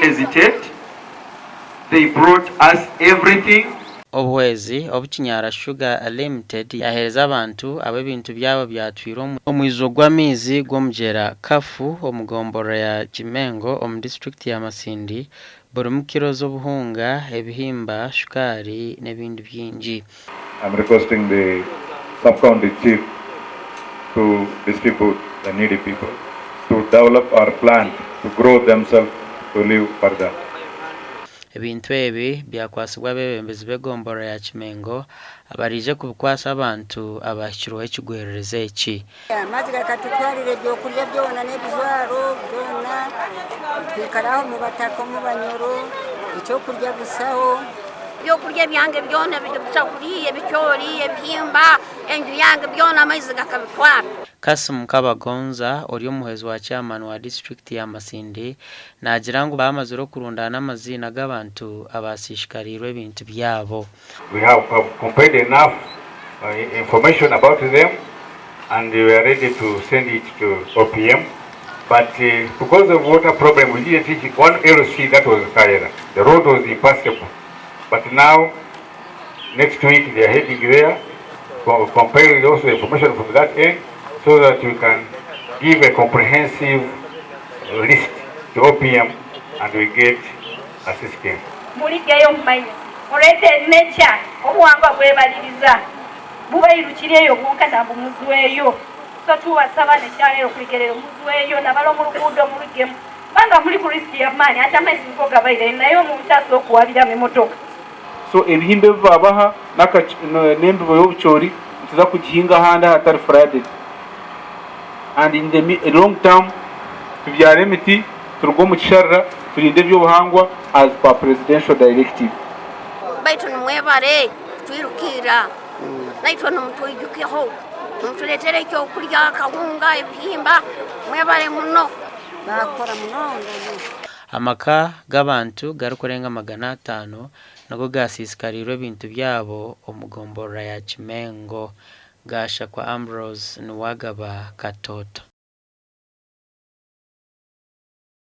hesitate, they brought us everything. Obuhwezi obu Kinyara Sugar Limited yaheereza abantu abu ebintu byabo byatwirwe omwijuzo gw'amaizi g'omugyera Kafu omu gomborora ya Kimengo omu disiturikiti ya Masindi burimu kiro z'obuhunga, ebihimba, shukaari n'ebindi bingi. I'm requesting the sub-county chief to distribute the needy people to develop or plant to grow themselves to live further. Ebintu ebi byakwatsibwa abeebembezi b'egomborora ya Kimengo abaraije kubikwatsa abantu abahikirweho ekigwererezi eki. Amaizi gakatutwarira ebyokurya byona n'ebijwaro byona, twikara aho omu bataka omu banyoro, ekyokurya busaho. Ebyokurya byange byona biri busakuriya, ebicoori, ebihimba, enju yange byona amaizi gakabitwara. Kassim Kabagonza ori omuhwezi wa chairman wa disiturikiti ya Masindi naagira ngu baamazire okurundaana amaziina g'abantu abaasiishikariirwe ebintu byabo. We have compiled enough information about them and we are ready to send it to OPM but because of water problem we didn't reach one LC that was Kayera. The road was impassable but now next week they are heading there compile also information from that end so that we can give a comprehensive list to OPM and we get assistance. Murigeyo omu maizi mureete nature obuhangwa bwebaririza bubairukire eyo bwonka nabwo muzweyo so tubasaba nekyarero kurigerera muzweyo nabari omu ruguudo murugemu kubanga muri ku risk y'amaani hati amaizi nigo gabaire naye omuntu asobola okuwabiramu emotoka. So ebihimba ebi baabaha n'embibo y'obucoori nituza kugihinga ahandi ahatari flooded and in the long term tubyare emiti turuge omu kisharara turinde eby'obuhangwa as per presidential directive. Baitu nimwebare kutwirukiira, naitwe nimutwijukeho, nimutureetera ekyokurya, akahunga, ebihimba, mwebare muno. Baakora munonga. Amaka g'abantu garikurenga 500 nigo gaasiisikariirwe ebintu byabo omu gomborora ya Kimengo. Gashakwa Ambrose niwe agaba Katoto.